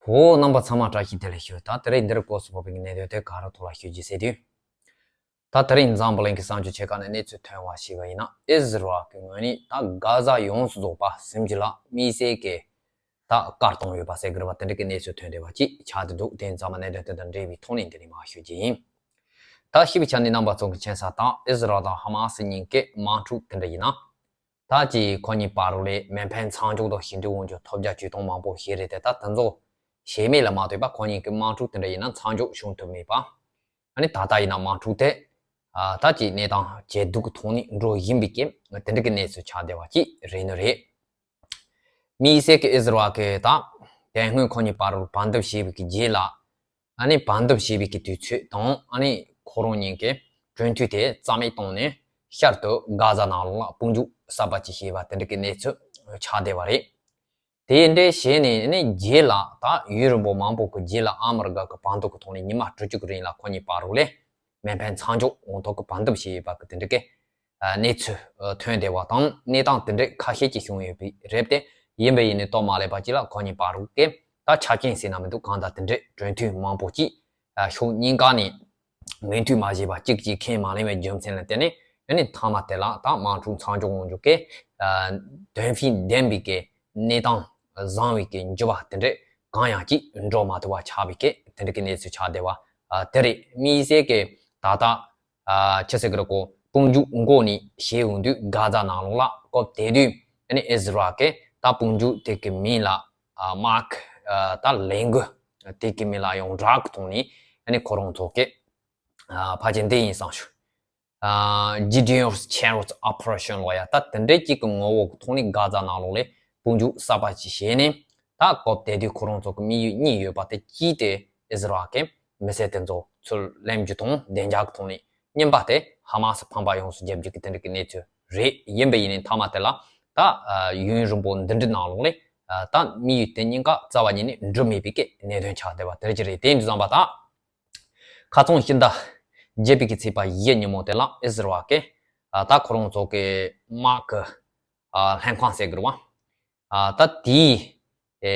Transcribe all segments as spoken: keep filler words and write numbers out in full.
བོད་རྣམ་པ་ཚང་མ་བཀྲ་ཤིས་བདེ་ལེགས་ཞུ། ད་དེ་རིང་འདིར་སྐོར་སུ་བབས་པའི་གནད་དོན་དེ་ག་རེ་ཐོག་ལ་ཞུ་རྒྱུ་ཟེར་དུས། ད་དེ་རིང་འཛམ་བུ་གླིང་གི་གསར་འགྱུར་ཆེ་ཁག་ནས་གནས་ཚུལ་ཐོན་པ་ཞིག་ཡིན་ན། ཨི་ཟི་རལ་གྱི་ངོས་ནས་ད་གྷ་ཛ་ཡོངས་སུ་རྫོགས་པ་ཟིན་རྒྱུ་ལ་དམིགས་བསལ་གྱི་ད་བཀའ་གཏོང་ཡོད་པ་ཟེར་གྱི་རེད་པ། དེ་འདྲ་གི་གནས་ཚུལ་ཐོན་བསྡད་པ་ཅིག་ཆགས་བསྡད་འདུག་དེ་ཚང་མ་གནད་དོན་དེ་དང་འབྲེལ་བའི་ཐོག་ནས་འདི་ནས་མར་ཞུ་རྒྱུ་ཡིན། ད་ཞིབ་པའི་ཆ་ནས་རྣམ་པ་ཚོ་གི་མཁྱེན་གསལ་ལྟར་ཨི་ཟི་རལ་དང་ཧ་མ་སི་གཉིས་ཀའི་དམག་འཁྲུག་དེ་འདྲ་ཡིན་ན། ད་ཅི་ཁོ་གཉིས་བར་ལ་མེ་འཕེན་མཚམས་འཇོག་དང་ཞི་འགྲིག་དབང་སྒྱུར་ཐོབ་རྒྱ་ཇུས་གཏོང་མང་པོ་བྱས་རེད་དེ། ད་དེ་ཚོ་བྱས་མེད་ལ་མ་ལྟོས་པར་ཁོ་གཉིས་ཀྱི་དམག་འཁྲུག་དེ་འདྲ་ཡིན་ན་མཚམས་འཇོག་བྱུང་ཐུབ་མེད་པ། ཨ་ནི་ད་ལྟ་ཡིན་ན་དམག་འཁྲུག་དེ་ཨ་ད་ཅི་གནས་སྟངས་ཇེ་སྡུག་གི་ཐོག་ནས་འགྲོ་བཞིན་པའི་སྐད་དེ་འདྲ་གི་གནས་ཚུལ་ཆགས་བསྡད་པ་ཅིག་རེད་ནི་རེད། དམིགས་བསལ་གྱི་ཨི་ཟི་རལ་གྱིས་ད་དེ་སྔོན་ཁོ་གཉིས་བར་ལ་བར་འདུམ་བྱས་པའི་གི་རྗེས་ལ། ཨ་ནི་བར་འདུམ་བྱས་པའི་གི་དུས་ཚོད་དང་། ཨ་ནི་ཁོ་རང་གཉིས་ཀྱི་གྲོས་མཐུན་དེ་རྩ་མེད་བཏང་ནས་ཤར་དུ་གྷ་ཛ་ནང་ལོགས་ལ་དཔུང་འཇུག་གསར་པ་ཅིག་བྱས་པ་དེ་འདྲ་གི་གནས་ཚུལ་ཆགས་བསྡད་པ་རེད། དེ་འདྲ་བྱས་ནས་ཨ་ནི་རྗེས་ལ་ད་ཡུན་རིང་པོ་མང་པོ་གི་རྗེས་ལ་ཨ་མི་རི་ཀ་གི་བར་འདུམ་གི་ཐོག་ནས་ཉི་མ་དྲུག་ཅུ་གི་རིང་ལ་ཁོ་གཉིས་བར་ལ་མེ་འཕེན་མཚམས་འཇོག་དབང་ཐོག་གི་བར་འདུམ་བྱས་ཡོད་པ་གི་དེ་འདྲ་གི་གནས་ཚུལ་ཐོན་བསྡད་པ་དང་། གནས་སྟངས་དེ་འདྲ་ཁ་ཤས་ཅིག་བྱུང་ཡོད་པའི་རེད་དེ། ཡིན་པ་ཡིན་ནའི་ལྟོ་མ་ལེགས་པ་ཅིག་ལ་ཁོ་གཉིས་བར་གི་ད་ཆ་རྐྱེན་ཟེར་ན་མི་འདུག་གང་ལྟར་དེ་འདྲའི་གྲོས་མཐུན་མང་པོ་ཅིག་ཕྱོགས་གཉིས་ཀ་ནས་མོས་མཐུན་མ་བྱས་པ། གཅིག་གཅིག་ཁས་མ་ལེན་པའི་རྒྱུ་མཚན་ལ་བརྟེན་ནས། ཨ་ནི་མཐའ་མ་དེ་ལ་ད་དམག་འཁྲུག་མཚམས་འཇོག་དབང་སྒྱུར་གྱི་དོན་ཕན་ལྡན་པའི་གི་གནས་སྟངས་བཟང་བའི་གི་འགྱུར་བ་དེ་འདྲ་གང་ཡང་ཅིག་འགྲོ་མ་ཐུབ་པ་ཆགས་པའི་གི་དེ་འདྲ་གི་གནས་ཚུལ་ཆགས་བསྡད་པ་དེ་རེད། དམིགས་བསལ་གྱི་ད་ལྟ་ཨ་ཅི་ཟེར་གི་རེད་གོ། དཔུང་འཇུག་འགོ་ནས་བྱས་ཡོང་དུས་གྷ་ཛ་ནང་ལོགས་ལ་སྐབས་དེ་དུས་ཨ་ནི་ཨི་ཟི་རལ་གྱིས་ད་དཔུང་འཇུག་དེ་གི་མིང་ལ་ཨ་མཱར་ཁི་ཨ་ད་ལས་འགུལ་དེ་གི་མིང་ལ་ཡང་སྦྲགས་གི་ཐོག་ནས། ཨ་ནི་ཁོ་རང་ཚོ་གི་ཨ་ཕལ་ཆེར་འདི་ཡིན་བསམ་བྱུང་། ཨ་Gideon's Chariots Operation ལབ་ཡ་ད་དེ་འདྲའི་གཅིག་གི་ངོ་བོ་གི་ཐོག་ནས་གྷ་ཛ་ནང་ལོགས་ལ་དཔུང་འཇུག་གསར་པ་ཅིག་བྱས་ནས། ད་སྐབས་དེ་དུས་ཁོ་རང་ཚོ་གི་དམིགས་ཡུལ་གཉིས་ཡོད་པ་དེ། གཅིག་དེ་ཨི་ཟི་རལ་གྱི་མི་སེར་དེ་ཚོ་ཚུར་ལེན་རྒྱུ་དང་བདེ་འཇགས་ཀྱི་ཐོག་ནས། གཉིས་པ་དེ་ཧ་མ་སི་ཕམ་པ་ཡོངས་སུ་རྒྱབ་རྒྱུ་གི་དེ་འདྲ་གི་གནས་ཚུལ་རེད། ཡིན་པ་ཡིན་ནའི་མཐའ་མ་དེ་ལ་ད་ཨ་ཡུན་རིང་པོ་འདི་འདྲའི་ནང་ལོགས་ལ་ཨ་ད་དམིགས་ཡུལ་དེ་གཉིས་ཀ་རྩ་བ་ཉིད་ནས་འགྲུབ་མེད་པའི་གི་གནད་དོན་ཆགས་བསྡད་པ་དེ་འདྲ་ཅིག་རེད། དེ་ཡིན་དུས་ཙམ་པ་ད་ཁ་སང་ཕྱི་ཟླ་བརྒྱད་པའི་གི་ཚེས་པ་བཞི་ཉིན་མོ་དེ་ལ་ཨི་ཟི་རལ་གྱིས་ཨ་ད་ཁོ་རང་ཚོ་གི་དམག་གི་ཨ་ལྷན་ཁང་ཟེར་གི་རེད་བ། ཨ་ད་དེའི་ཨེ་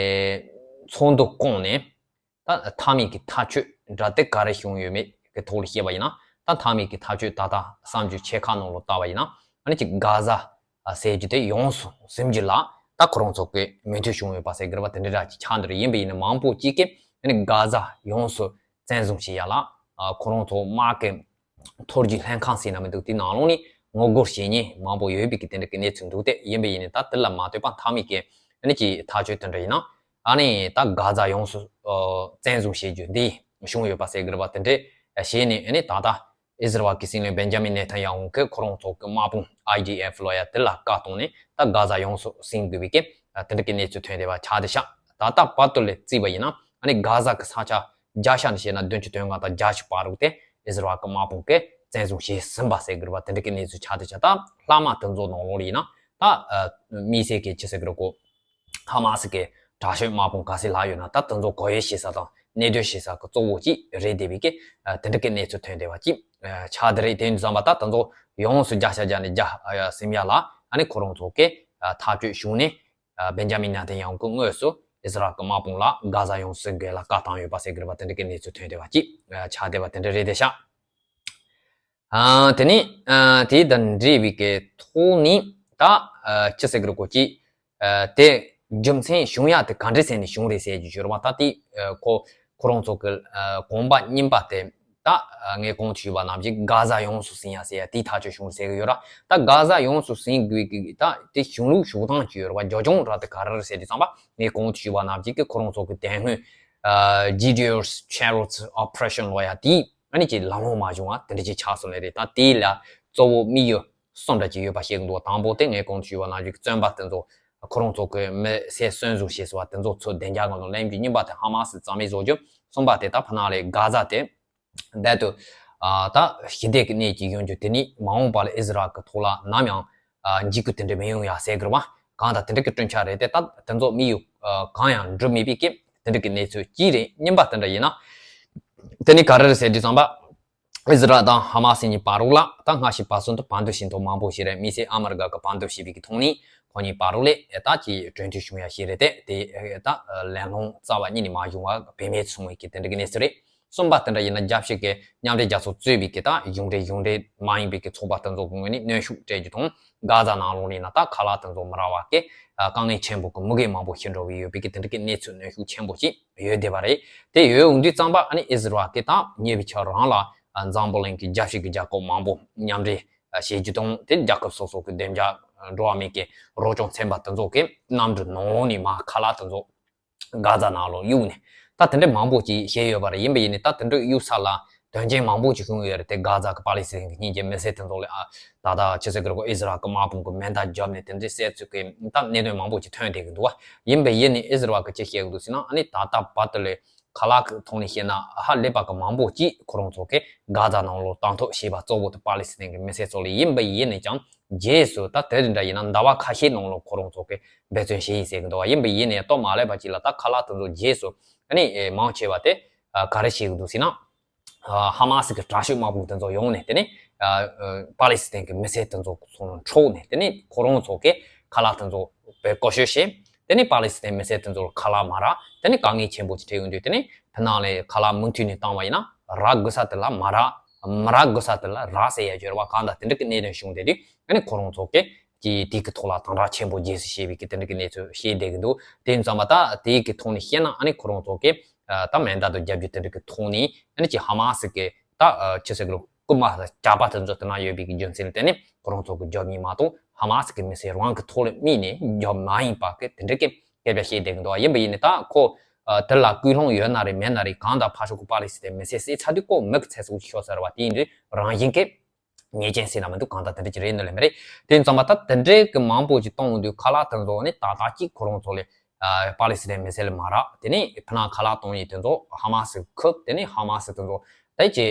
ཚོགས་འདུ་བསྐོངས་ནས། ད་མཐའ་མའི་གི་ཐག་གཅོད་འདྲ་དེ་ག་རེ་བྱུང་ཡོད་མེད་ཀྱི་ཐོག་ལ་བཤད་པ་ཡིན་ན། ད་མཐའ་མའི་གི་ཐག་གཅོད་ད་ལྟ་གསར་འགྱུར་ཆེ་ཁག་ནང་ལ་བལྟས་པ་ཡིན་ན། ཨ་ནི་ཅིག་གྷ་ཛ་ཨ་ཟེར་རྒྱུ་དེ་ཡོངས་སུ་ཟིན་རྒྱུ་ལ་ད་ཁོ་རང་ཚོ་གི་མོས་མཐུན་བྱུང་ཡོད་པ་ཟེར་གི་རེད་བ། དེ་འདྲ་འདྲ་ཅིག་ཆགས་འདུག་རེད། ཡིན་པ་ཡིན་ན་མང་པོ་ཅིག་གིས་ཨ་ནི་གྷ་ཛ་ཡོངས་སུ་བཙན་བཟུང་བྱེད་ཡ་ལ་ཨ་ཁོ་རང་ཚོ་དམག་གི་ཐོ་རྒྱུག་ལྷན་ཁང་ཟེར་ན་མི་འདུག་དེའི་ནང་ལོགས་ནས་ངོ་རྒོལ་བྱེད་མཁན་མང་པོ་ཡོད་པའི་གི་དེ་འདྲ་གི་གནས་ཚུལ་འདུག་སྟེ། ཡིན་པ་ཡིན་ནའི་ད་དེ་ལ་མ་ལྟོས་པར་མཐའ་མའི་གི་ཨ་ནི་ཅིག་ཐག་གཅོད་དེ་འདྲ་ཡིན་ན། ཨ་ནི་ད་གྷ་ཛ་ཡོངས་སུ་ཨ་བཙན་བཟུང་བྱེད་རྒྱུ་འདི་བྱུང་ཡོད་པ་ཟེར་གི་རེད་བ། དེ་འདྲ་བྱས་ནས་ཨ་ནི་ད་ལྟ་ཨི་ཟི་རལ་གྱི་སྲིད་བློན་བེན་ཇ་མིན་ནེ་ཐན་ཡ་ཧུ་གིས་ཁོ་རང་ཚོ་གི་དམག་དཔུང་ཨའི་ཌི་ཨེཕ་ལབ་ཡ་དེ་ལ་བཀའ་གཏོང་ནས་ད་གྷ་ཛ་ཡོངས་སུ་ཟིན་དགོས་པའི་གི་ཨ་དེ་འདྲ་གི་གནས་ཚུལ་ཐོན་བསྡད་པ་ཆགས་བསྡད་ཤག་ད་ལྟ་བར་དུ་ལ་བརྩིས་པ་ཡིན་ན། ཨ་ནི་གྷ་ཛ་གི་ས་ཆ་བརྒྱ་ཆ་ནས་བཤད་ན་བདུན་ཅུ་དོན་ལྔ་དང་བརྒྱད་ཅུ་བར་དུ་དེ་ཨི་ཟི་རལ་གི་དམག་དཔུང་གིས་བཙན་བཟུང་བྱས་ཟིན་པ་ཟེར་གི་རེད་བ། དེ་འདྲ་གི་གནས་ཚུལ་ཆགས་བསྡད་ཤག་ད་ལྷག་མ་དེ་ཚོ་ནང་ལོགས་ལ་ཡིན་ན་ད་ཨ་དམིགས་བསལ་གྱི་ཅི་ཟེར་གི་རེད་གོ། ཧ་མ་སི་གི་དྲག་ཤོས་དམག་དཔུང་ག་ཚོད་ལྷག་ཡོད་ན་ད་དེ་ཚོ་གོ་ཡས་བྱེད་ས་དང་གནས་སྡོད་བྱེད་ས་གི་གཙོ་བོ་ཅིག་རེད་བསྡད་པའི་གི་ཨ་དེ་འདྲ་གི་གནས་ཚུལ་ཐོན་བསྡད་པ་ཅིག་ཨ་ཆགས་བསྡད་རེད། དེ་ཡིན་དུས་ཙམ་པ་ད་དེ་ཚོ་ཡོངས་སུ་བརྒྱ་ཆ་བརྒྱ་ནས་བརྒྱ་ཨ་ཟིན་ཡ་ལ་ཨ་ནི་ཁོ་རང་ཚོ་གི་ཨ་ཐག་གཅོད་བྱུང་ནས། ཨ་བེན་ཇ་མིན་ནེ་ཐན་ཡ་ཧུ་གིས་དངོས་སུ་ཨི་ཟི་རལ་གི་དམག་དཔུང་ལ་གྷ་ཛ་ཡོངས་སུ་ཟིན་དགོས་ལ་བཀའ་བཏང་ཡོད་པ་ཟེར་གི་རེད་བ། དེ་འདྲ་གི་གནས་ཚུལ་ཐོན་བསྡད་པ་ཅིག་ཨ་ཆགས་བསྡད་པ་དེ་འདྲ་རེད་བསྡད་ཤག་ཨ་དེ་ནས་ཨ་དེ་དང་འབྲེལ་བའི་གི་ཐོག་ནས་ད་ཨ་ཅི་ཟེར་གི་རེད་གོ་ཅིག་ཨ་དེ་རྒྱུ་མཚན་བྱུང་ཡ་དེ་ག་འདྲ་ཟེར་ནས་བྱུང་རེད་ཟེར་རྒྱུ་ཞིག་ཡོད་རེད་བ། ད་དེ་ཨ་ཁོ་ཁོ་རང་ཚོ་གི་ཨ་གོམ་པ་རྙིང་པ་དེ་ད་ཨ་ངས་གོང་དུ་ཞུས་པ་ནང་བཞིན་གྷ་ཛ་ཡོངས་སུ་ཟིན་ཡ་ཟེར་ཡ་དེའི་ཐག་གཅོད་བྱུང་ཟེར་གི་ཡོད་ར། ད་གྷ་ཛ་ཡོངས་སུ་ཟིན་དགོས་ཀྱི་ད་དེ་གཞུང་ལུགས་ཞུགས་སྟངས་ཅིག་ཡོད་རེད་བ། རྒྱབ་ལྗོངས་ར་དེ་ག་རེ་རེད་ཟེར་དུས་ཙམ་པ་ངས་གོང་དུ་ཞུས་པ་ནང་བཞིན་གི་ཁོ་རང་ཚོ་གི་དེ་སྔོན་ཨ་Gideon's Chariots Operation ལབ་ཡ་དེ། ཨ་ནི་ཅིག་ལམ་ལྷོང་མ་བྱུང་བ་དེ་འདྲ་ཅིག་ཆགས་སོང་ནི་རེད། ད་དེ་ལ་གཙོ་བོ་དམིགས་ཡུལ་གསུམ་འདྲ་ཅིག་ཡོད་པ་ཤེས་ཀྱི་འདུག་དང་པོ་དེ་ངས་གོང་དུ་ཞུས་པ་ནང་བཞིན་གྱི་བཙོན་པ་དེ་ཚོ་ཁོ་རང་ཚོ་གི་མི་སེར་གསོན་བཟུང་བྱས་སོང་བ་དེ་ཚོ་ཚུར་བདེ་འཇགས་ངང་ནས་ལེན་རྒྱུ། གཉིས་པ་དེ་ཧ་མ་སི་རྩ་མེད་བཟོ་རྒྱུ། གསུམ་པ་དེ་ད་ཕ་ནང་ལ་གྷ་ཛ་དེ་རྦད་དེ་ཨ་ད་ཞི་བདེ་གི་གནས་ཅིག་ཡོང་རྒྱུ། དེ་ནི་མ་འོངས་པ་ལ་ཨི་ཟི་རལ་གི་ཐོག་ལ་ནམ་ཡང་ཨ་འཇིགས་སྐུལ་དེ་འདྲ་མི་ཡོང་ཡ་ཟེར་གི་རེད་བ། གང་ལྟར་དེ་འདྲ་གི་སྐྲུན་ཆ་རེད་དེ། ད་དེ་ཚོ་དམིགས་ཡུལ་ཨ་གང་ཡང་འགྲུབ་མེད་པའི་སྐབས་དེ་འདྲ་གི་གནས་ཚུལ་གཅིག་རེད། གཉིས་པ་དེ་འདྲ་ཡིན་ན་དེ་ནི་ག་རེ་རེད་ཟེར་དུས་ཙམ་པ། ཨི་ཟི་རལ་དང་ཧ་མ་སི་གཉིས་བར་རོགས་ལ་ད་སྔ་ཕྱི་བར་གསུམ་དུ་བར་འདུམ་བྱེད་མདོག་མང་པོ་ཞིག་རེད། དམིགས་བསལ་ཨ་མི་རི་ཀ་གི་བར་འདུམ་བྱས་པའི་གི་ཐོག་ནས་ཁོ་གཉིས་བར་རོགས་ལས་ད་ཀྱི་གྲོས་མཐུན་བྱུང་ཡ་ཞིག་རེད་དེ། དེ་ད་ལན་སློང་རྩ་བ་ཉིད་ནས་མ་བྱུང་བ་བེད་མེད་སོང་བའི་གི་དེ་འདྲ་གི་གནས་ཚུལ་རེད། གསུམ་པ་དེ་འདྲ་ཡིན་ན་རྒྱལ་སྤྱི་གི་མཉམ་འབྲེལ་རྒྱལ་ཚོགས་གཙོས་པའི་གི་ད་གཞུང་འབྲེལ་གཞུང་འབྲེལ་མ་ཡིན་པའི་གི་ཚོགས་པ་དེ་ཚོ་གི་ངོས་ནས་གནོན་ཤུགས་སྤྲད་རྒྱུ་དང་། གྷ་ཛ་ནང་ལོགས་ནས་ན་ད་ཁ་ལག་དེ་ཚོ་མི་རག་པ་གི་དཀའ་ངལ་ཆེན་པོ་གི་མུ་གེ་མང་པོ་ཞིག་འགྲོ་གི་ཡོད་པའི་གི་དེ་འདྲ་གི་གནས་ཚུལ་གནོན་ཤུགས་ཆེན་པོ་ཞིག་ཡོད་བསྡད་པ་རེད། དེ་ཡོད་འོང་དུས་ཙམ་པ་ཨ་ནི་ཨི་ཟི་རལ་གི་ད་ཉེ་བའི་ཆར་རང་ལ་འཛམ་བུ་གླིང་གི་རྒྱལ་སྤྱི་གི་རྒྱལ་ཁབ་མང་པོ་མཉམ་འབྲེལ་བྱེད་རྒྱུ་དང་། དེ་རྒྱལ་ཁབ་སོ་སོ་གི་བདེ་འཇགས་འགྲོ་བ་མིའི་གི་རོགས་སྐྱོར་ཚན་པ་དེ་ཚོ་གི་གནམ་གྲུ་ནང་ལོགས་ནས་མ་ཁ་ལག་དེ་ཚོ་གྷ་ཛ་ནང་ལོགས་གཡུགས་ནས་ད་དེ་འདྲ་མང་པོ་ཅིག་བཤད་ཡོད་པ་རེད། ཡིན་པ་ཡིན་ནའི་ད་དེ་འདྲ་གཡུགས་ས་ལ་དོན་རྐྱེན་མང་པོ་ཅིག་བྱུང་ཡོད་རེད། དེ་གྷ་ཛ་གི་པ་ལི་སི་ཐན་གི་གཉིས་ཀྱི་མི་སེར་དེ་ཚོ་ལ་ཨ་ད་ད་ཆི་ཟེར་གི་རེད་གོ། ཨི་ཟི་རལ་གི་དམག་དཔུང་གི་མེ་མདའ་བརྒྱབ་ནས་དེ་འདྲའི་བསད་ཚུལ་གི་ད་གནད་དོན་མང་པོ་ཅིག་ཐོན་བསྡད་གི་འདུག་བ། ཡིན་པ་ཡིན་ནའི་ཨི་ཟི་རལ་གི་ཅི་བཤད་གི་འདུག་ཟེར་ན། ཨ་ནི་ད་ལྟ་བར་དུ་ལས་ཁ་ལག་གི་ཐོག་ནས་བཤད་ན་ཧ་ལས་པ་གི་མང་པོ་ཅིག་ཁོ་རང་ཚོ་གི་གྷ་ཛ་ནང་ལོགས་གཏོང་ཐབས་བྱས་པ་གཙོ་བོ་དེ་པ་ལི་སི་ཐན་གི་མི་སེར་ཚོ་ལ་ཡིན་པ་ཡིན་ནའི་ཀྱང་། རྗེས་སུ་ད་དེ་འདྲ་ཡིན་ན་ཟླ་བ་ཁ་ཤས་ནང་ལོགས་ཁོ་རང་ཚོ་གི་འབད་བརྩོན་བྱེད་ཡིན་ཟེར་གི་འདུག་བ། ཡིན་པ་ཡིན་ནའི་ལྟོ་མ་ལེགས་པ་ཅིག་ལ་ད་ཁ་ལག་དེ་ཚོ་རྗེས་སུ་ཨ་ནི་མང་ཆེ་བ་དེ་ག་རེ་བྱེད་གི་འདུག་ཟེར་ན། ཧ་མ་སི་གི་དྲག་ཤོས་དམག་དཔུང་དེ་ཚོ་ཡོང་ནས་དེ་ནས་པ་ལི་སི་ཐན་གི་མི་སེར་དེ་ཚོ་ཚོ་ནང་འཕྲོག་ནས་དེ་ནས་ཁོ་རང་ཚོ་གི་ཁ་ལག་དེ་ཚོ་བཀོལ་སྤྱོད་བྱས། དེ་ནས་པ་ལི་སི་ཐན་མི་སེར་དེ་ཚོར་ཁ་ལག་མ་རག་དེ་ནས་དཀའ་ངལ་ཆེན་པོ་ཅིག་འཕྲད་ཡོང་དུས། དེ་ནས་ཕི་ནང་ལས་ཁ་ལག་མུ་མཐུད་ནས་བཏང་བ་ཡིན་ན་རག་དགོས་ས་དེ་ལ་མ་རག་མ་རག་དགོས་ས་དེ་ལ་རག་ཟེར་ཡ་སྦྱོར་བ་གང་དང་དེ་འདྲ་གི་གནད་དོན་བྱུང་བསྡད་དུས། ཨ་ནི་ཁོ་རང་ཚོ་གི་ཀྱི་དེ་གི་ཐོག་ལ་དམ་དྲག་ཆེན་པོ་རྗེས་སུ་བྱས་པའི་གི་དེ་འདྲ་གི་གནས་ཚུལ་བཤད་བསྡད་ཀྱི་འདུག་དེ་ཡིན་ཙང་མ་ད་དེ་གི་ཐོག་ནས་བཤད་ན། ཨ་ནི་ཁོ་རང་ཚོ་གི་ད་མེ་མདའ་དང་རྒྱབ་རྒྱུ་དེ་འདྲ་གི་ཐོག་ནས། ཨ་ནི་ཀྱི་ཧ་མ་སི་གི་ད་ཆི་ཟེར་གི་རེད། རྐུན་མ་དང་ཇག་པ་དེ་ཚོ་དེ་ན་ཡོད་པའི་གི་རྒྱུ་མཚན་ལ་བརྟེན་ནས་ཁོ་རང་ཚོ་གི་རྒྱབ་གཉིས་མ་གཏོགས་ཧ་མ་སི་གི་མི་སེར་རང་གི་ཐོག་ལ་དམིགས་ནས་རྒྱབ་མ་ཡིན་པ་གི་དེ་འདྲ་གི་སྐད་ཆ་བཤད་བསྡད་ཀྱི་འདུག་ཡིན་པ་ཡིན་ནའི་ད་ཁོ་དེ་ལ་ཀུན་སློང་ཡོད་ན་རེད་མེད་ན་རེད། གང་ལྟར་ཕར་ཕྱོགས་གི་པ་ལི་སི་ཐན་མི་སེར་བསད་ཚར་དུས་ཁོ་མི་གི་ཚེ་སྲོག་ཅིག་ཤོར་ཚར་བ་དེ་ཡིན་དུས་རང་བཞིན་གི་ཉེས་ཅན་ཟེར་ན་མི་འདུག་གང་ལྟར་དེ་འདྲ་ཅིག་རེད་ནི་ལས་མ་རེད། དེ་ཡིན་ཙང་མ་ད་དེ་འདྲའི་གི་མང་པོ་ཅིག་གཏོང་འོང་དུས་ཁ་ལག་དེ་ཚོ་ནི་ཏག་ཏག་ཅིག་ཁོ་རང་ཚོ་ལས་པ་ལི་སི་ཐན་མི་སེར་ལ་མ་རག་དེ་ནས་ཕི་ནང་ཁ་ལག་གཏོང་ཡས་དེ་ཚོ་ཧ་མ་སི་ཁུག་དེ་ནས་ཧ་མ་སི་དེ་ཚོ་ད་ཅི་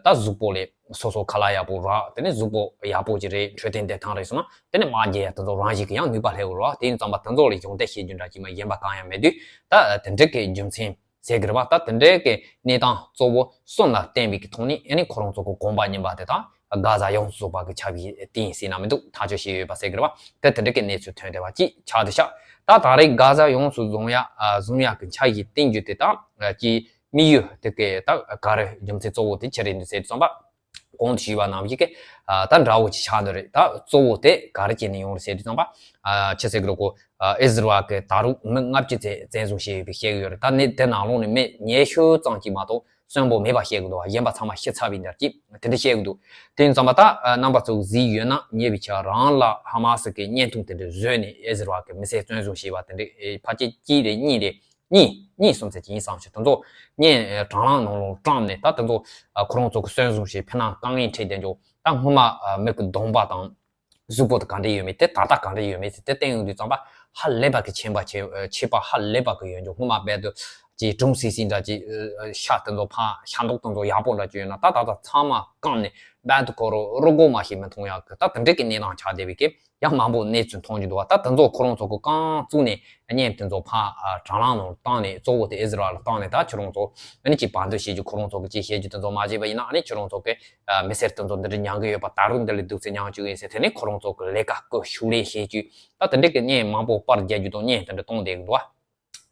ད་གཟུགས་པོ་ལས་སོ་སོ་ཁ་ལག་ཡག་པོ་རག་དེ་ནས་གཟུགས་པོ་ཡག་པོ་ཅིག་རེད། འཕྲོད་བསྟེན་བདེ་ཐང་རེད་སོང་ན་དེ་ནས་དམག་རྒྱག་ཡ་དེ་ཚོ་རང་བཞིན་གི་ཡང་ནུས་པ་སླེབས་ཡོད་རེད་བ། དེ་ཡིན་ཙང་མ་དེ་ཚོ་ལས་གཞུང་འབྲེལ་བྱེད་རྒྱུ་འདྲ་ཅིག་མ་གཞན་པ་གང་ཡང་མེད་དུས་ད་དེ་འདྲའི་གི་རྒྱུ་མཚན་ཟེར་གི་རེད་བ། ད་དེ་འདྲའི་གི་གནས་སྟངས་གཙོ་བོ་གསུམ་ལ་བརྟེན་པའི་གི་ཐོག་ནས་ཨ་ནི་ཁོ་རང་ཚོ་གི་དགོངས་པ་རྙིང་པ་དེ་དང་གྷ་ཛ་ཡོངས་སུ་རྫོགས་པ་གི་ཆ་བཞག་བསྟན་ཟེར་ན་མི་འདུག་ཐག་གཅོད་བྱས་ཡོད་པ་ཟེར་གི་རེད་བ། དེ་དེ་འདྲའི་གི་གནས་ཚུལ་ཐོན་བསྡད་པ་ཅིག་ཆགས་བསྡད་ཤག་ད་ད་རེས་གྷ་ཛ་ཡོངས་སུ་རྫོགས་ཡ་བཟུང་ཡ་གི་ཆ་བཞག་བསྟན་རྒྱུ་དེ་དང་གི་དམིགས་ཡུལ་དེ་གི་ད་ག་རེ་རྒྱུ་མཚན་གཙོ་བོ་དེ་ཅི་རེད་འདུག་ཟེར་དུས་ཙམ་པ། གོང་དུ་ཞུས་པ་ནང་བཞིན་གི་ད་འདྲ་བོ་ཅིག་ཆགས་འདུག་རེད། ད་གཙོ་བོ་དེ་ག་རེ་བྱས་ནས་ཡོང་རེད་ཟེར་དུས་ཙམ་པ། ཆི་ཟེར་གི་རེད་གོ། ཨི་ཟི་རལ་གི་ད་རུང་མི་ལྔ་བཅུ་ཙམ་བཙན་བཟུང་བྱས་ཡོད་པའི་བཤད་གི་ཡོད་རེད། ད་ནི་དེ་ནང་ལོགས་ནས་མི་ཉི་ཤུ་ཙམ་ཅིག་མ་གཏོགས་གསོན་པོ་མེད་པ་བཤད་གི་འདུག་བ། གཞན་པ་ཚང་མ་ཤི་ཚར་བའི་འདྲ་ཅིག་དེ་འདྲ་བཤད་གི་འདུག་དེ་ཡིན་ཙམ་པ་ད་རྣམ་པ་ཚོ་གཟིགས་ཡོད་ན་ཉེ་བའི་ཆར་རང་ལ་ཧ་མ་སི་གི་བརྙན་ཐུང་དེ་འདྲ་བཟོས་ནས་ཨི་ཟི་རལ་གི་མི་སེར་བཙན་བཟུང་བྱས་པ་དེ་འདྲ་ཕལ་ཆེར་གཅིག་རེད་གཉིས་རེད། གཉིས་གཉིས་གསུམ་ཚད་ཅིག་ཡིན་བསམ་ཞིག་དེ་ཚོ་བརྙན་དྲ་ལམ་ནང་ལོགས་བཀྲམ་ནས་ད་དེ་ཚོ་ཁོ་རང་ཚོ་གི་གསོན་བཟུང་བྱས་ཕི་ནང་དཀའ་ངལ་འཕྲད་བསྡད་འཇོག་ད་སྔོན་མ་མི་གི་གདོང་པ་དང་གཟུགས་པོ་དེ་ག་འདྲ་ཡོད་མེད་དེ་ད་ལྟ་ག་འདྲ་ཡོད་མེད་ཟེར་དེ་བསྟན་ཡོང་དུས་ཙམ་པ་ཧ་ལས་པ་གི་ཁྱད་པར་ཆེ་ཁྱད་པར་ཧ་ལས་པ་གི་ཡོད་འཇོག་སྔོན་མ་རྦད་དེ་ཅིག་གྲུང་སིང་སིང་འདྲ་ཅིག་ཤ་དེ་ཚོ་ཕ་ཤ་མདོག་དེ་ཚོ་ཡག་པོ་འདྲ་ཅིག་ཡོད་ན་ད་ད་ལྟ་ཚང་མ་བཀང་ནས་རྦད་དེ་ཁོ་རང་རུས་གོག་མ་ཞིག་མི་མཐོང་ཡག་གི་ད་དེ་འདྲ་གི་གནས་སྟངས་ཆགས་བསྡད་པའི་གི་ཡང་མང་པོ་གནས་ཚུལ་མཐོང་རྒྱུ་འདུག་བ། ད་དེ་ཚོ་ཁོ་རང་ཚོ་གི་རྐང་བཙུགས་ནས་བརྙན་དེ་ཚོ་ཕར་དྲ་ལམ་ནང་བཏང་ནས་གཙོ་བོ་དེ་ཨི་ཟི་རལ་ལ་བཏང་ནས་ད་ཁྱོད་རང་ཚོ་ཨ་ནི་ཅིག་བར་འདུམ་བྱེད་རྒྱུ་ཁོ་རང་ཚོ་གི་ཅིག་བཤད་རྒྱུ་དེ་ཚོ་མ་བྱས་པ་ཡིན་ན་ཨ་ནི་ཁྱོད་རང་ཚོ་གི་མི་སེར་དེ་ཚོ་འདི་འདྲ་མྱང་གི་ཡོད་པ་ད་རུང་འདི་ལས་སྡུག་ཚད་མྱང་བཅུག་ཡིན་ཟེར་དེ་ནས་ཁོ་རང་ཚོ་གི་ལས་ཀ་སྐུལ་ཤུགས་ལས་བྱེད་རྒྱུ་ད་དེ་འདྲ་གི་བརྙན་མང་པོ་པར་རྒྱག་རྒྱུ་དང་བརྙན་དེ་འདྲ་གཏོང་བསྡད་གི་འདུག་བ།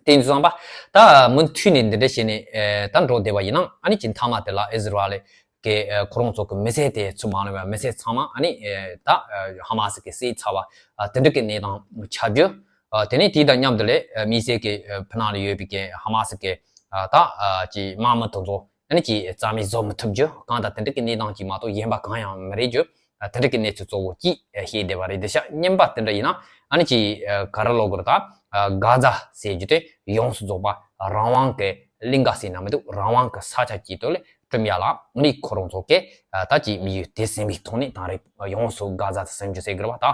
དེ་ཡིན་དུས་ཙམ་པ། ད་མུ་མཐུད་ནས་འདི་འདྲ་བྱས་ནས་ཨེ་ད་འགྲོ་བསྡད་པ་ཡིན་ན་ཨ་ནི་ཅིག་མཐའ་མ་དེ་ལ་ཨི་ཟི་རལ་གི་ཨེ་ཁོ་རང་ཚོ་གི་མི་སེར་དེ་ཚུར་མ་ལེན་པའི་མི་སེར་ཚང་མ་ཨ་ནི་ཨེ་ད་ཨེ་ཧ་མ་སི་གི་བསད་ཚར་བ་ཨ་དེ་འདྲ་གི་གནས་སྟངས་ཆགས་རྒྱུ། ཨ་དེ་ནས་དེ་དང་མཉམ་དུ་ལས་ཨེ་དམིགས་བསལ་གི་ཨེ་ཕི་ནང་ལ་ཡོད་པའི་གི་ཧ་མ་སི་གི་ཨ་ད་ཨ་ཅིག་དམག་མི་དེ་ཚོ་ཨ་ནི་ཅིག་རྩ་མེད་བཟོ་མི་ཐུབ་རྒྱུ་གང་དང་དེ་འདྲ་གི་གནས་སྟངས་ཅིག་མ་གཏོགས་གཞན་པ་གང་ཡང་མི་རེད་རྒྱུ། ཨ་དེ་འདྲ་གི་གནས་ཚུལ་གཙོ་བོ་གཅིག་ཨ་བཤད་བསྡད་པ་རེད། འདི་ཤག་གཉིས་པ་དེ་འདྲ་ཡིན་ན་ཨ་ནི་ཅིག་ཨ་ག་རེ་ལབ་དགོས་རེད་ད། ཨ་གྷ་ཛ་ཟེར་རྒྱུ་དེ་ཡོངས་སུ་རྫོགས་པ་རང་དབང་གི་གླིང་ག་ཟེར་ན་མི་འདུག་རང་དབང་གི་ས་ཆ་ཅིག་ཏུ་ལས་བསྐྲུན་ཡ་ལ་ཨ་ནི་ཁོ་རང་ཚོ་གི་ཨ་ད་ཅིག་དམིགས་ཡུལ་དེ་ཟིན་པའི་ཐོག་ནས་ད་རེས་ཡོངས་སུ་གྷ་ཛ་དེ་ཟིན་རྒྱུ་ཟེར་གི་རེད་བ། ད་ཨ་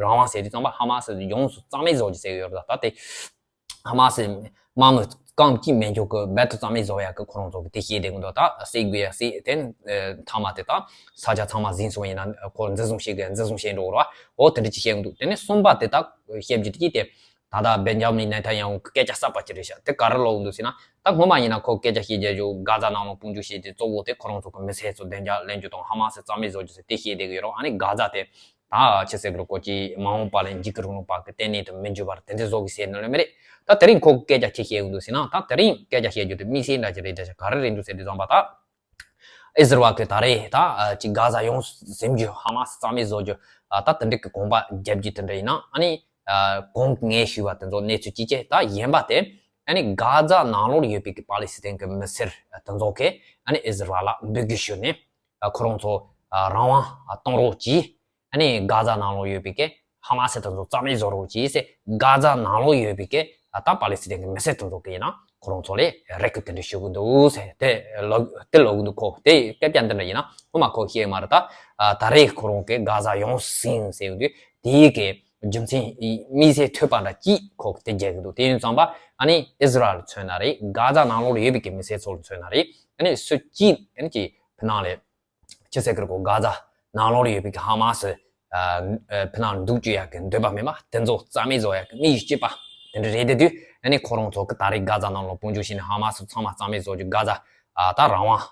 རང་དབང་ཟེར་དུས་ཙམ་པ་ཧ་མ་སི་ཡོངས་སུ་རྩ་མེད་བཟོ་རྒྱུ་ཟེར་གི་ཡོད་རེད། ད་དེ་ཧ་མ་སི་དམག་མི་རྐང་གཅིག་མེད་འཇོག་གི་རྦད་དེ་རྩ་མེད་བཟོ་ཡག་གི་ཁོ་རང་ཚོ་གི་དེ་བཤད་བསྡད་གི་འདུག་ད་བསད་དགོས་ཡ་བསད་དེ་ནི་མཐའ་མ་དེ་ད་ས་ཆ་ཚང་མ་ཟིན་སོང་ཡིན་ན་ཁོ་འཛིན་བཟུང་བྱེད་དགོས་འཛིན་བཟུང་བྱེད་འགྲོ་གི་རེད་བ། འོ་དེ་འདྲ་ཅིག་བཤད་གི་འདུག་དེ་ནས་གསུམ་པ་དེ་ད་བཤད་རྒྱུ་དེ་ཅི་སྟེ། ད་ལྟ་བེན་ཇ་མིན་ནེ་ཐན་ཡ་ཧུ་གི་སྐད་ཆ་གསར་པ་ཅིག་རེད་ཤག་དེ་ག་རེ་ལབ་འདུག་ཟེར་ན། ད་སྔོན་མ་ཡིན་ན་ཁོ་སྐད་ཆ་བཤད་རྒྱུ་ག་ཛ་ནང་ལོགས་དཔུང་འཇུག་བྱས་ཏེ་གཙོ་བོ་དེ་ཁོ་རང་ཚོ་གི་མི་སེར་ཚོ་བདེ་འཇགས་ལེན་རྒྱུ་དང་ཧ་མ་སི་རྩ་མེད་བཟོ་རྒྱུ་ཟེར་དེ་བཤད་བསྡད་ཀྱི་ཡོད་རེད། ཨ་ནི་ག་ཛ་དེ་ད་ཆི་ཟེར་གི་རེད། ཁོ་ཅིག་མ་འོངས་པ་ལ་འཇིགས་སྐུལ་རིང་ལུགས་པ་གི་ལྟེ་གནས་དུ་མི་འགྱུར་བར་དེ་འདྲ་བཟོ་གི་ཟེར་ནི་ལོས་མ་རེད། ད་དེ་རིང་ཁོ་སྐད་ཆ་ཅི་བཤད་ཀྱི་འདུག་ཟེར་ན། ད་དེ་རིང་སྐད་ཆ་བཤད་རྒྱུ་དེ་དམིགས་བསལ་འདྲ་ཅིག་རེད། འདྲ་ཅིག་ག་རེ་རེད་འདུག་ཟེར་དུས་ཙམ་པ། ད་ཨི་ཟི་རལ་གི་ད་རེས་ད་ཅིག་ག་ཛ་ཡོངས་སུ་ཟིན་རྒྱུ་ཧ་མ་སི་རྩ་མེད་བཟོ་རྒྱུ་ད་དེ་འདྲ་གི་གོམ་པ་རྒྱབ་རྒྱུ་དེ་འདྲ་ཡིན་ན། ཨ་ནི་གོང་གི་ངས་ཞུས་པ་དེ་ཚོ་གནས་ཚུལ་ཅིག་བྱས། ད་ཡིན་པ་དེ་ཨ་ནི་ག་ཛ་ནང་ལོགས་ཡོད་པའི་གི་པ་ལི་སི་ཐན་གི་མི་སེར་དེ་ཚོ་གིས་ཨ་ནི་ཨི་ཟི་རལ་ལ་འབོད་སྐུལ་ཞུས་ནས་ཁོ་རང་ཚོ་རང་དབང་གཏོང་རོགས་གྱིས། ཨ་ནི་ག་ཛ་ནང་ལོགས་ཡོད་པའི་གི་ཧ་མ་སི་དེ་ཚོ་རྩ་མེད་བཟོ་རོགས་གྱིས་ཟེར། ག་ཛ་ནང་ལོགས་ཡོད་པའི་གི་ད་པ་ལི་སི་ཐན་གི་མི་སེར་དེ་ཚོ་གིས་ཡིན་ན་ཁོ་རང་ཚོ་ལ་རེ་སྐུལ་དེ་འདྲ་ཞུ་གི་འདུག་ཟེར། དེ་ལབ་དེ་ལབ་གི་འདུག་ཁོ་དེ་སྐད་ཆ་འདི་འདྲ་ཡིན་ན་སྔོན་མ་ཁོ་བཤད་མ་རེད། ད་ད་རེས་ཁོ་རང་གིས་ག་ཛ་ཡོངས་སུ་ཟིན་ཟེར་གི་འདུག་དེའི་གི་རྒྱུ་མཚན་དམིགས་བསལ་ཐོས་པ་འདྲ་ཅིག་ཁོ་གིས་དེ་རྒྱག་གི་འདུག་དེ་ཡིན་ཙམ་པ་ཨ་ནི་ཨི་ཟི་རལ་མཚོན་ན་རེད། ག་ཛ་ནང་ལོགས་ཡོད་པའི་གི་མི་སེར་ཚོ་ལ་མཚོན་ན་རེད། ཨ་ནི་སུ་གཅིག་ཨ་ནི་ཅིག་ཕི་ནང་ལ་ཆི་ཟེར་གི་རེད། ཁོ་ག་ཛ་ནང་ལོགས་ཡོད་པའི་གི་ཧ་མ་སི་ཕི་ནང་འདུག་བཅུག་ཡག་གི་འདོད་པ་མེད་པ་དེ་ཚོ་རྩ་མེད་བཟོ་ཡག་གི་དམིགས་ཡུལ་གཅིག་པ་དེ་འདྲ་རེད། དེ་དུས་ཨ་ནི་ཁོ་རང་ཚོ་གི་ད་རེས་ག་ཛ་ནང་ལོགས་དཔུང་འཇུག་བྱས་ནས་ཧ་མ་སི་ཚང་མ་རྩ་མེད་བཟོ་རྒྱུ། ག་ཛ་ད་རང་དབང་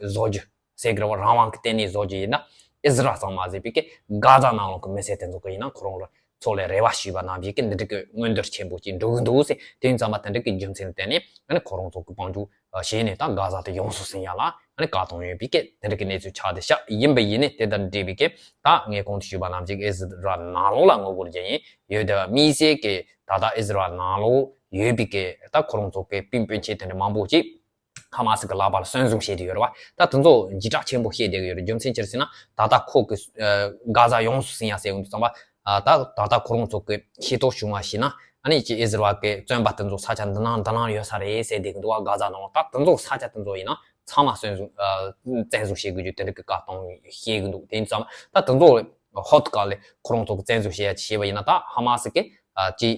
བཟོ་རྒྱུ་ཟེར་གི་རེད་པ། རང་དབང་གི་ལྟེ་གནས་བཟོ་རྒྱུ་ཡིན་ན་ཨི་ཟི་རལ་ཚང་མ་ཟེར་བའི་གི་ག་ཛ་ནང་ལོགས་གི་མི་སེར་དེ་ཚོ་གི་ཡིན་ན་ཁོ་རང་ལ་ཚོ་ལ་རེ་བ་ཞུས་པ་ནང་བཞིན་གི་འདི་འདྲ་གི་མངོན་འདོད་ཆེན་པོ་ཅིག་འགྲོ་གི་འདུག་ཟེར། དེ་ཡིན་ཙམ་པ་དེ་འདྲ་གི་རྒྱུ་མཚན་ལ་བརྟེན་ནས་ཨ་ནི་ཁོ་རང་ཚོ་གི་དཔུང་འཇུག་བྱས་ནས་ད་ག་ཛ་དེ་ཡོངས་སུ་ཟིན་ཡག་ལ་ཨ་ནི་བཀག་སྡོམ་ཡོད་པའི་གི་དེ་འདྲ་གི་གནས་ཚུལ་ཆགས་བསྡད་ཤག་ཡིན་པ་ཡིན་ནའི་དེ་དང་འབྲེལ་བའི་གི་ད་ངས་གོང་དུ་ཞུས་པ་ནང་བཞིན་ཨི་ཟི་རལ་ནང་ལོགས་ལ་ངོ་རྒོལ་བྱེད་མཁན་ཡོད་དེ། དམིགས་བསལ་གི་ད་ལྟ་ཨི་ཟི་རལ་ནང་ལོགས་ཡོད་པའི་གི་ད་ཁོ་རང་ཚོ་གི་སྤུན་སྤུན་མཆེད་དེ་འདྲ་མང་པོ་ཅིག་ཧ་མ་སི་གི་ལག་པར་གསོན་བཟུང་བྱས་ཏེ་ཡོད་རེད་པ། ད་དེ་ཚོ་འཇིགས་སྐྲག་ཆེན་པོ་སྐྱེས་བསྡད་ཀྱི་ཡོད་རེད། རྒྱུ་མཚན་ཅི་རེད་ཟེར་ན། ད་ལྟ་ཁོ་གི་ག་ཛ་ཡོངས་སུ་ཟིན་ཡག་ཟེར་ཡོང་དུས་ཙམ་པ། ད་ད་ལྟ་ཁོ་རང་ཚོ་གི་ཤེས་རྟོགས་བྱུང་བ་ཞིག་ན་ཨ་ནི་ཅིག་ཨི་ཟི་རལ་གི་བཙོན་པ་དེ་ཚོ་ས་ཆ་འདི་ནང་འདི་ནང་ཡོད་ས་རེད་ཟེར་བསྡད་ཀྱི་འདུག་པ། ག་ཛ་ནང་ལོགས་ད་དེ་ཚོ་ས་ཆ་དེ་ཚོ་ཡིན་ན་ཚང་མ་གསོན་བཟུང་བཙན་བཟུང་བྱེད་དགོས་རྒྱུ་དེ་འདྲ་གི་བཀག་སྡོམ་བྱེད་ཀྱི་འདུག་དེ་ཡིན་ཙམ་ད་དེ་ཚོ་ཧོབ་ཏེ་ག་ལེ་ཁོ་རང་ཚོ་གི་བཙན་བཟུང་བྱེད་ཡ་བྱས་པ་ཡིན་ན། ད་ཧ་མ་སི་གི་ཅི་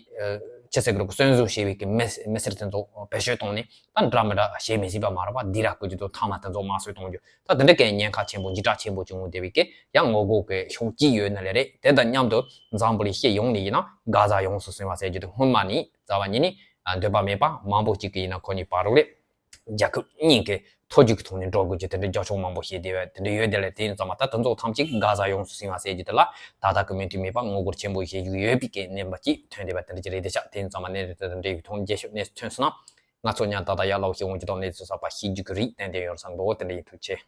ཅི་ཟེར་གི་རེད། གསོན་བཟུང་བྱས་པའི་གི་མི་མི་སེར་དེ་ཚོ་བེད་སྤྱོད་བཏང་ནས་ད་འདྲ་མི་འདྲ་བྱེད་མི་སྲིད་པ་མ་རེད་པ། སྡིགས་ར་བསྐུལ་རྒྱུ་དང་ཐ་མག་དེ་ཚོ་དམར་གསོད་གཏོང་རྒྱུ། ད་དེ་འདྲ་གི་ཉེན་ཁ་ཆེན་པོ་འཇིགས་སྐྲག་ཆེན་པོ་བྱུང་བསྡད་པའི་གི་ཡང་ངོ་རྒོལ་གི་ཕྱོགས་གཅིག་ཡོད་ནི་ལས་རེད། དེ་དང་མཉམ་དུ་འཛམ་བུ་གླིང་སྤྱི་ཡོངས་ནས་ཡིན་ན་ག་ཛ་ཡོངས་སུ་ཟིན་པ་ཟེར་རྒྱུ་དེ་སྔོན་མ་ནས་རྩ་བ་ཉིད་ནས་འདོད་པ་མེད་པ། མང་པོ་གཅིག་གི་ཡིན་ན་ཁོ་གཉིས་བར་རོགས་རེད། རྒྱལ་ཁབ་གཉིས་ཀྱི་མཐོ་རྒྱུགས་ཀྱི་ཐོག་ནས་འགྲོ་དགོས་ཀྱི་དེ་འདྲའི་རྒྱབ་ཕྱོགས་མང་པོ་བཤད་བསྡད་པ་དེ་འདྲ་ཡོད་དེ་ལས། དེ་ཡིན་ཙང་མ་ད་དེ་ཚོ་ཐམས་ཅད་ཀྱིས་ག་ཟ་ཡོངས་སུ་ཟིན་པ་ཟེར་རྒྱུ་དེ་ལ་ད་ལྟ་གི་མུ་མཐུད་མེད་པར་ངོ་རྒོལ་ཆེན་པོ་བྱེད་རྒྱུ་ཡོད་པའི་གི་གནས་བབ་ཅིག་ཐོན་བསྡད་པ་དེ་འདྲ་ཅིག་རེད་དེ་ཤག་དེ་ཡིན་ཙང་མ་གནས་ཚུལ་དེ་དང་འབྲེལ་བའི་ཐོག་རྒྱས་ཤོག་གནས་ཚུལ་ཐོན་སོང་ན་ང་ཚོ་ཉར་ཏག་ཏག་ཡར་ལོག་ཞིག་འོང་རྒྱུ་དང་། གནས་ཚུལ་གསར་པ་ཤེས་རྒྱུ་གི་རེད། ཏན་ཏན་ཡོད་བསམ་འདུག་དེ་འདྲ་ཡིན། ཐུགས་རྗེ་ཆེ།